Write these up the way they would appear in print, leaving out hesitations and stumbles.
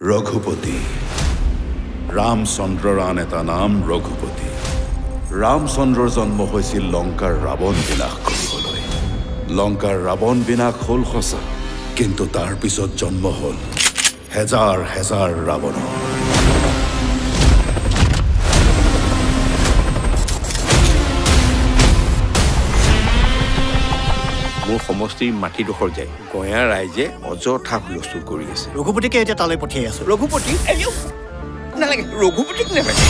ৰঘুপতি। ৰামচন্দ্ৰৰ আন এটা নাম ৰঘুপতি। ৰামচন্দ্ৰৰ জন্ম হৈছিল লংকাৰ ৰাৱণ বিনাশ কৰিবলৈ। লংকাৰ ৰাৱণ বিনাশ হ'ল সঁচা, কিন্তু তাৰ পিছত জন্ম হ'ল হেজাৰ হেজাৰ ৰাৱণৰ। মোৰ সমষ্টিৰ মাটিডোখৰ যায় গঞা ৰাইজে অযথা হুলস্থুল কৰি আছে। ৰঘুপতিকে এতিয়া তালৈ পঠিয়াই আছো। ৰঘুপতি নালাগে, ৰঘুপতিক নালাগে।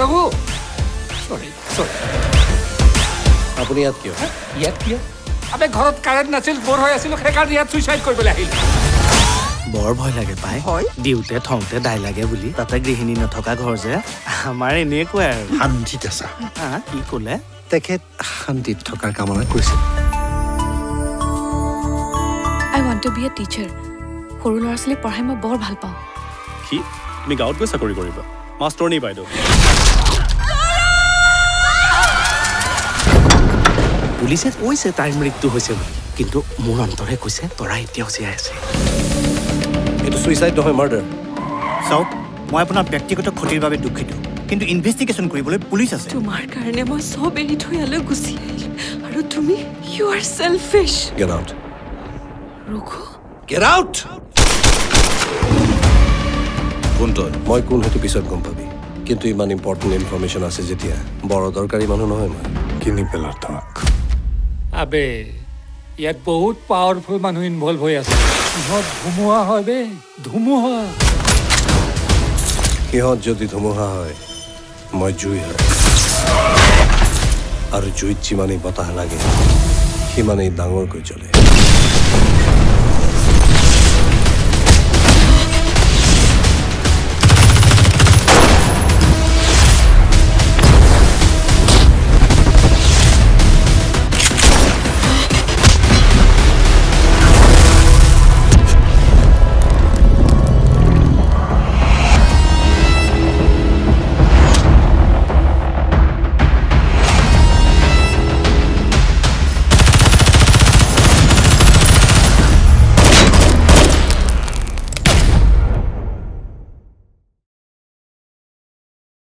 ৰঘু, চৰি চৰি। আপুনি ইয়াত কিয়? ইয়াত কিয়? আবে, ঘৰত কাৰেণ্ট নাছিল, ব'ৰ হৈ আছিলো, সেইকাৰণে ইয়াত চুইচাইড কৰিবলৈ আহিল। বৰ ভয় লাগে পাই। দিওঁতে থওঁতে দাই লাগে বুলি, তাতে গৃহিণী নথকা ঘৰ যে আমাৰ, এনেকুৱাই আৰু। শান্তিত আছা? হা, কি ক'লে? তেখেত শান্তিত থকাৰ কামনা কৰিছে। I want to be a teacher. সৰু ল'ৰা ছোৱালীক পঢ়াই মই বৰ ভাল পাওঁ। কি, তুমি গাঁৱত গৈ চাকৰি কৰিবা, মাষ্টৰণী বাইদেউ? পুলিচে কৈছে তাইৰ মৃত্যু হৈছে বুলি, কিন্তু মোৰ অন্তৰে কৈছে তৰা এতিয়াও জীয়াই আছে। এইটো চুইচাইড নহয়, মাৰ্ডাৰ। চাওক, মই আপোনাৰ ব্যক্তিগত ক্ষতিৰ বাবে দুখিত, কিন্তু ইনভেষ্টিগেশ্যন কৰিবলৈ পুলিচ আছে। তোমাৰ কাৰণে মই চব এৰি থৈ ইয়ালৈ গুচি আহিলোঁ আৰু তুমি, you are selfish. Get out. Raghu. Get out. কোন তই? মই কোন সেইটো পিছত গম পাবি, কিন্তু ইমান ইম্পৰ্টেণ্ট ইনফৰ্মেশ্যন আছে যেতিয়া বৰ অদৰকাৰী মানুহ নহয় মই। কিনি পেলাৰ তোমাক। আবে, ইয়াত বহুত পাৱাৰফুল মানুহ ইনভলভ হৈ আছে। সিহঁত ধুমুহা হয় বে, ধুমুহা। সিহঁত যদি ধুমুহা হয়, মই জুই হয়। আৰু জুইত যিমানেই বতাহ লাগে, সিমানেই ডাঙৰকৈ জ্বলে।